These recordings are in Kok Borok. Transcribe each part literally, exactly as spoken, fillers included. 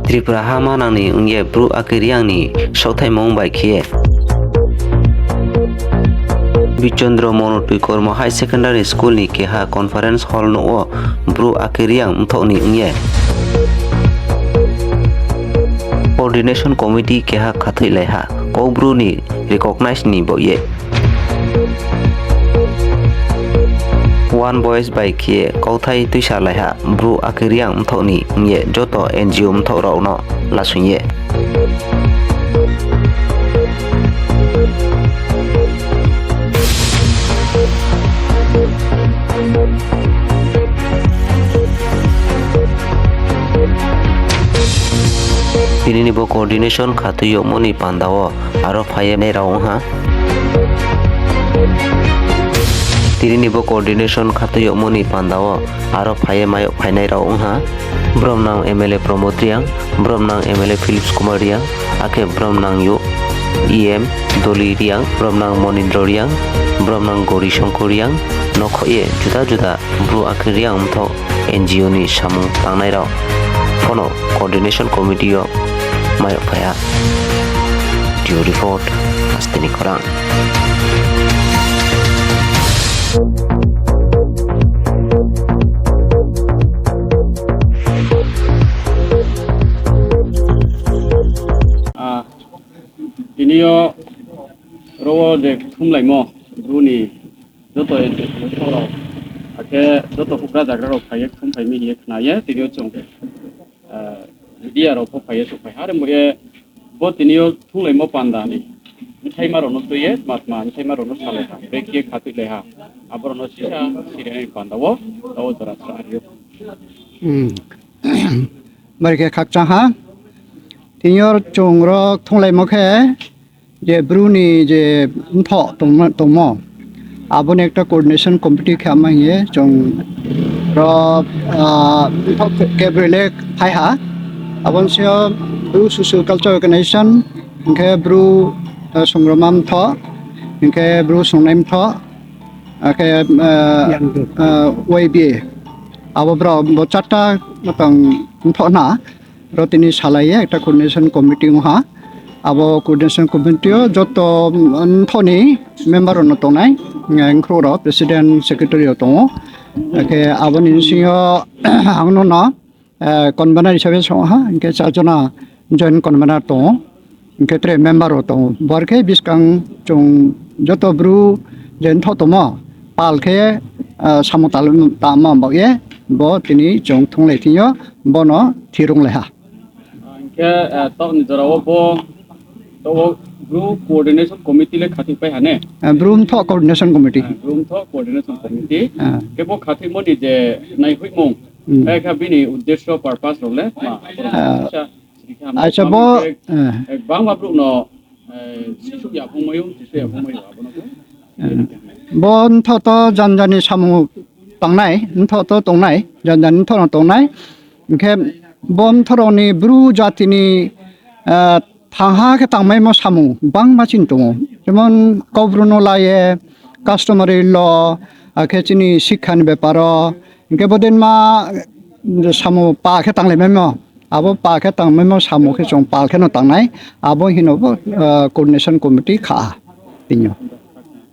Tripura ha manangni wngye Bru Akiriang ni sokthai mung bai khe Bichandra Monu Twikormo High Secondary School ni keha conference hall no o Bru Akiriang mthok ni wngye Coordination Committee keha khathwi lai ha Kokbru ni recognize ni bo ye. One Voice bai khe kauthai twisa laiha Bru Akiriang mthokni wngye joto N G O mthok rokno lasungye. Tinini bo coordination khatwi yokmoni pandao aro phaiya nai rao wngha. Tinini bo coordination khatwi yokmoni pandao aro phaiya mayok phainai rao wngha. Bromnang M L A Pramod Riang, Bromnang M L A Philips Kumar Riang, akhe Bromnang yo E M Doli Riang, Bromnang Monindro Riang, Bromnang Gori Shongko Riang, nokhoye juda juda Bru Akiriang mthok N G O ni samung tangnai rao phano Coordination Committee o mayok phaiha. Bureau Report, Hasteni Khorang. Ah, tini o oro o je thumlaimo Bru ni joto N G O rok, hakhe joto hukra jagra rok phaiye thum phaimi hiye khnaye, tini o chwng, ah, media rok bo phaiye suphai ha, rimbo ye bo tini o thumlaimo panda ni bwthai ma rok no twiye, tma tma bwthai ma rok no salai ha, bek ye khatwi lai ha, abo rok no sisa siri nai panda o, o jora sa ha. Hmm. Bari khe khakchang ha. Tini o chwng rok thumlaimo khe je Bru ni je mtho tongma, tongmo, aboni ekta coordination committee khe ama hiye chwng ro, ah, mtho ke-, kebrele phai ha. Aboni sio Bru Socio Cultural Organization, hinkhe Bru, ah, Songroma Mtho, hinkhe Bru Songnai Mtho, akhe, ah, Yang tu. Ah, Y B A. Abo borok bo charta tong mtho na. Ro tini salaiya ekta coordination committee wngha. Abo coordination committee o joto, mm, thoni member rok no tongnai, mm, wngkhorok rok president secretary rok tongo. Hakhe aboni bisingo ang no no, eh, convener hisabe songha, hinkhe charjona joint convener tongo. Hinkhe tere member rok tongo. Bo khe bwskang chwng joto Bru je mtho tongmo pal khe, ah, samung tal-, tama bagwi bo tini chwng thunglai thwio bono thirung laiha. Hinkhe, ah, tokni jorao bo, to bo Bru Coordination Committee le khatwi pai hane? Ah, Bru mtho Coordination Committee. Ah, Bru mtho Coordination Committee. Ah. Khe bo khatwi moni je naihuimung, hmm, khe bini uddesyo purpose rok le ma? Ah, acha, bo, eh, eh, bangma borok no, eh, sisuk yaphang mayo, sisuk yaphang mayo, abono bo. Eh, bo mtho to janjani samung tangnai, mtho to tongnai, janjani mtho no tongnai. Hinkhe bo mtho rokni Bru jatini, eh, thangha khe tangmaimo samung bangma chini tongo. Jemon Kokbru no laiye, customary law, akhe chini sikhani beparo, hinkhe bodinma samung pa khe tanglaimaimo. Abo pa khe tangmaimo samung khe chwng pal kheno tangnai, abo hino bo, ah, coordination committee kha tini o.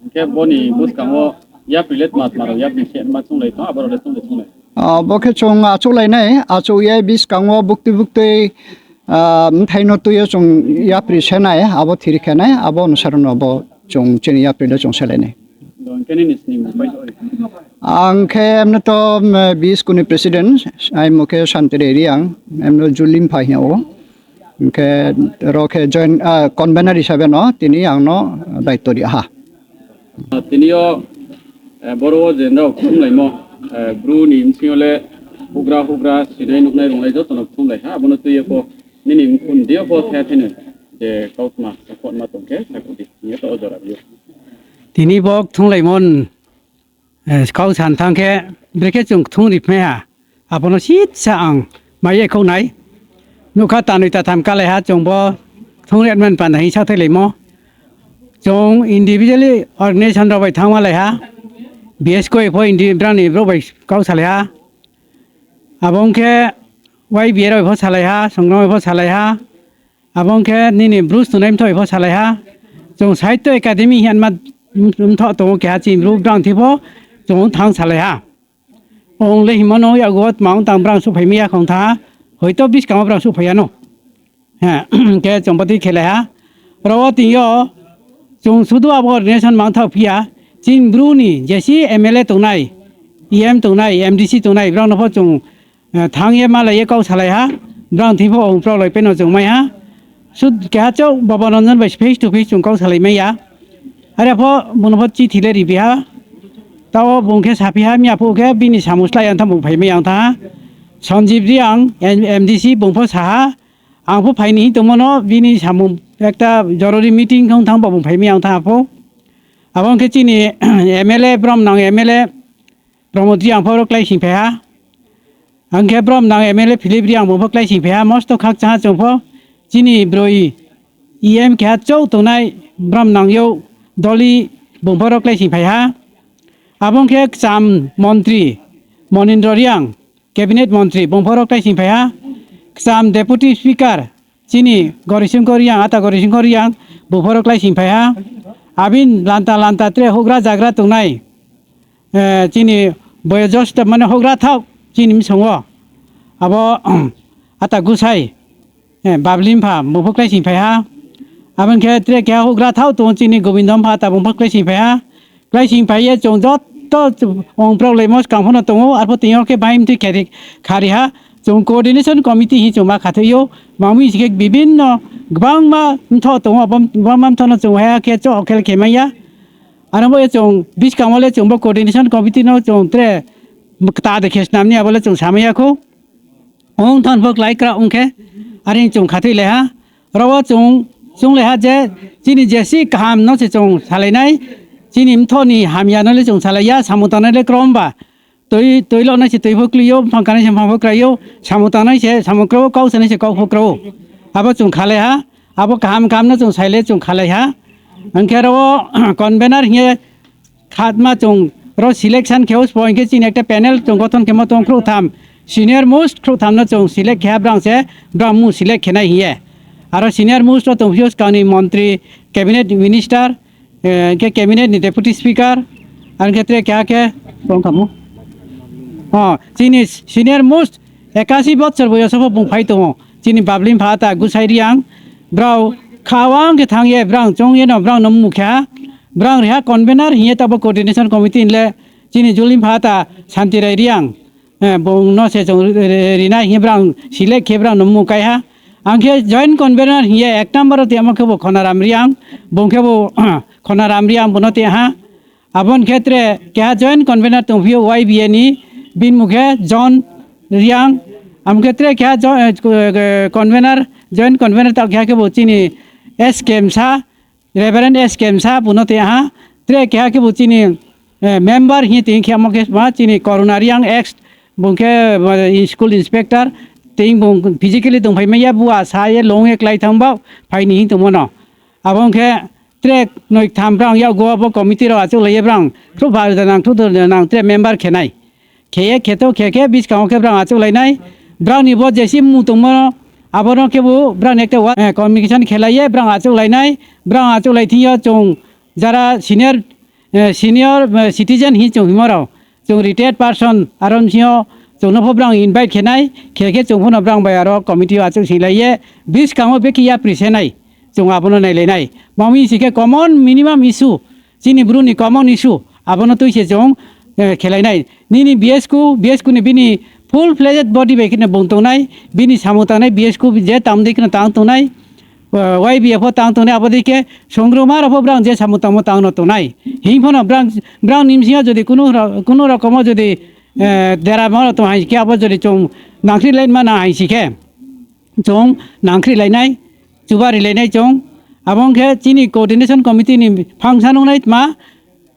Hinkhe boni bwskango yapri le tma tma rok yapri se ma chunglai tong, abo rok le chunglai chunglai. Ah, bo khe chwng achuk lainai, achuk ya bwskango bukti bukti, ah, bwthai no twi o chwng yapri senai, abo thiri khenai, abo onusar no bo chwng chini yapri le chwng selainai. Ang khe emne to, mm, B S kuni president, ai mo khe Shanti Reri ang, emne Julim phai hino. Ang khe ro khe join, ah, convener hisabe no tini ang no daitto ri ha. Tini o, eh, boro o je no khumlaimo, eh, Bru ni bisingo le hugra hugra sinai nuknai rungnai joto no khumlai ha, abono twi ko nini mkhun dio bo khe thene je kautma sakotma tongkhe sakudi ni to ojora dio. Tini bo thunglaimon, eh, kau san thang khe, brekhe chwng thung ri phai ha. Abono sitsa ang mai ekhok nai. Nukha tanwi tatham kalai ha chwng bo thung ri man panda hing sa thai laimo. Chwng individually organization rok bai thangma lai ha. B S K pho indi brani bro bai kau salai ha. Abo wngkhe Y B A rok pho salai ha, Songrong pho salai ha, abo wngkhe nini Bru Student pho salai ha. Chwng Sahitya Academy hinma wngthok tongo keha chini Bru brang thibo chwng thang salai ha. Ongle himano yago tma wng tang brang su phai maya khong tha, hoito biskango brang su phai ano. He, ke chwng bati khelai ha. Oro o twi o chwng sudu abo ordination mang thok phiya. Chini Bru ni jesi M L A tongnai, E M tongnai, M D C tongnai, borok no pho chwng, eh, thang ye malai ye kok salai ha. Borok thwi pho ong prok lai pheno chwng mai ha. Sud keha chok Baba Ranjan bai face to face chwng kok salai maya. Are pho bono pho chithi le ribi ha. Tao bung khe saphi ha, miya pho khe bini samung slai ang tha bung phai maya ang tha. Sanjib Reang, M D C bung pho sa ha. Ang pho phaini hin tongmano bini samung ekta jorori meeting wng thang bo bung phaimaya wng thang pho. Abo wngkhe chini M L A brom nang M L A Pramod Reang pho oro klai sing phaiha. Ang khe brom nang M L A Philip Reang bung pho klai sing phaiha. Mosto khakchangha chwng pho chini bwrwi E M keha chok tongnai brom nang yo Doli bung pho oro klai sing phaiha. Abo wngkhe kcham montri Monindra Reang. Cabinet montri bung pho oro klai sing phaiha. Kcham Deputy Speaker chini Gorisingkho Reang, ata Gorisingkho Reang bung pho oro klai sing phaiha. Abin lanta lanta tre hugra jagra tongnai, eh, chini boyojosto mane hugra thok chini bwskango. Abo ata Gusai, eh, Babli Mpha bung pho klai sing phaiha. Abo wngkhe tre keha hugra thok tongo chini Gobindo Mpha ata bung pho klai sing phaiha. Klai sing phai ye chwng joto ong prok lai mo swkang phano tongo, arpho tini o khe bahai mtwi khari, khari ha. Chwng coordination committee hi chwng ma khathwi o, mamwi si khe bibinno kwbangma mtho tongo, abo kwbangma mthono chwng hai khe chok khel khe manya. Ano bo chwng bwskango le chwng bo coordination committee no chwng tre ta de khe snam ni abo le chwng sa manya kho. Ong thon pho klai kra ong khe, are chwng khathwi lai ha. Oro o chwng, chwng lai ha je, chini jesi kaham no se chwng salai nai, chini mtho ni hamya no le chwng salai ya, samung tangnai le krom ba. Twi, twi lok nai se twi pho kli yo, phang kanai se phang pho krai yo, samung tangnai se samung kra o, kok sanai se kok pho kra o. Abo chwng kha lai ha, abo kaham kaham no chwng sai le chwng kha lai ha. Ang khe oro o convener hiye khatma chwng ro selection khe usbo hinkhe chini ekta panel chwng gothon khe ma tong khruh tham, senior most khruh tham no chwng select khe ha brang se brang mu select khe nai hiye. Aro senior most ro tong phiyos kani montri, cabinet minister, eh, hinkhe cabinet ni deputy speaker, ang khe tre keha khe tong khamu. Oh, chini senior most Ekashi botsor boyoso bo bung phai tongo. Chini Babli Mpha ta Gusai Reang. Brao khawang khe thang ye, brang chong ye no, brang no mukha. Brang reha convener hiye ta bo coordination committee le chini Juli Mpha ta Santi Rai Reang. Eh, bung no se chong ri-, ri-, rinai hiye brang select khe brang no mukai ha. Ang khe joint convener hiye ek number o tiyamo khe bo Khonaram Reang. Bung khe bo Khonaram Reang bono tiya ha. Aboni khetre keha joint convener tongphio Y B A ni, bini mung khe John Reang. Amo khetre keha jo-, eh, convener, joint convener ta keha khe bo chini S K Msa, Reverend S K Msa, bono tei aha. Tre keha khe bo chini, eh, member hi tei khe amo khe ma chini Corona Reang ex, bung khe, eh, school inspector, tei bung physically tongphai manya, bua sa ye long ye klai thang ba, phaini hi tongmano. Abo wngkhe tre noi tham brang yakgo abo committee rok achuk lai ye brang through pha rwda nang, through rwda nang tre member khenai. Kheye kheto khe khe bwskango khe brang achuk lainai. Brang ni bo jesi mung tongmo abono khe bo brang ni ekta wa-, eh, communication khelai ye brang achuk lainai. Brang achuk lai thing yo chwng jara senior, eh, senior, eh, citizen hi chwng himo rok. Chwng retired person, aro bsing o chwng no pho brang invite khe nai, khe khe chwng pho no brang bai aro committee o achuk sing lai ye, bwskango bekhe yapri se nai, chwng abono nai lai nai. Mami si khe common minimum issue, chini bru ni common issue, abono twi se chwng, eh, khe lai nai. Nini B S Q, B S Q ni bini full fledged body bai kheno bung tong nai, bini samung tang nai, B S Q je tam dei kheno tang tong nai. Y B F o tang tongnai abo dei khe songroma rok pho brang je samung tangmo tang no tongnai. Hing phano brang, brang ni bsing o jodi kunu ro-, kunu rokomo jodi, eh, dera ma rok tong hai khe abo jodi chwng nangkhri lai mana hai si khe chwng nangkhri lainai, chubari lainai chwng. Abo wng khe chini coordination committee ni function wngnai tma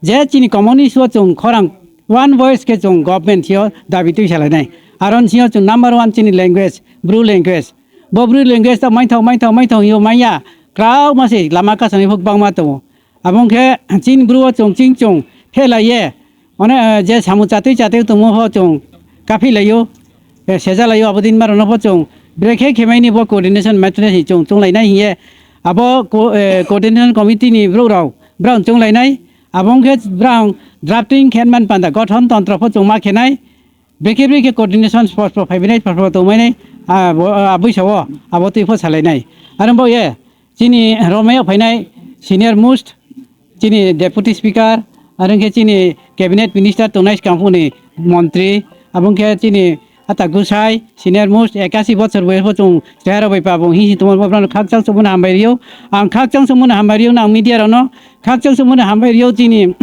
je chini common issue o chwng khorang one voice khe chwng government sio dabi twi salainai. Aro ni sio chwng number one chini language, Bru language. Bo Bru language ta maithok, maithok, maithok hio manya. Krauk ma se lama kasani phuk bangma tongo. Abo wng khe chini Bru o chwng ching chwng phelai ye. One, eh, je samung chatwi chatwi tongmo pho chwng kaphi laio. eh, sejalaio abo din maro no bo chwng brekhe khemaini bo coordination matrix ni chwng chwnglainai hiye abo co-, eh, coordination committee ni borok rok brang chwnglainai abo wngkhe brang drafting khe man panda gothon tontro pho chwng ma khenai brekhe brekhe coordination spot spot phaibainai spot spot tongmainai abo, abui sao abo twi pho salainai aro bo ye chini romeo phainai senior most chini Deputy Speaker, aro khe chini Cabinet Minister tongnai swkang phone ni montri, abo khe chini ata gusai, senior most ekasi bochor boyos bo chwng chwrairok bai pabo hini tongma bo khakchang sumuna hambai rio, ang khakchang sumuna hambai rio nang media rokno, khakchang sumuna hambai rio chini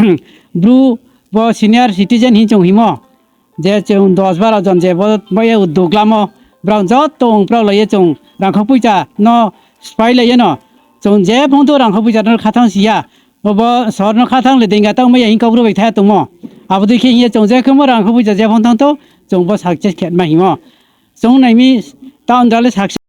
bru bo senior citizen hin chwng himo. Je chwng dos baro jon je bo, bo ye uddog lamo, borok joto wngprok laiye chwng rangkho puisa no spai laiye no. Chwng je phone to rangkho puisa no khathang siya, bo, bo sor no khathang le dinga tang maya hingkok rwbai thaya tongmo. Abo dei khe hiye chwng je khemo rangkho puisa je phone thang to chwng bo success khe ma himo. Chwng naimi town dale success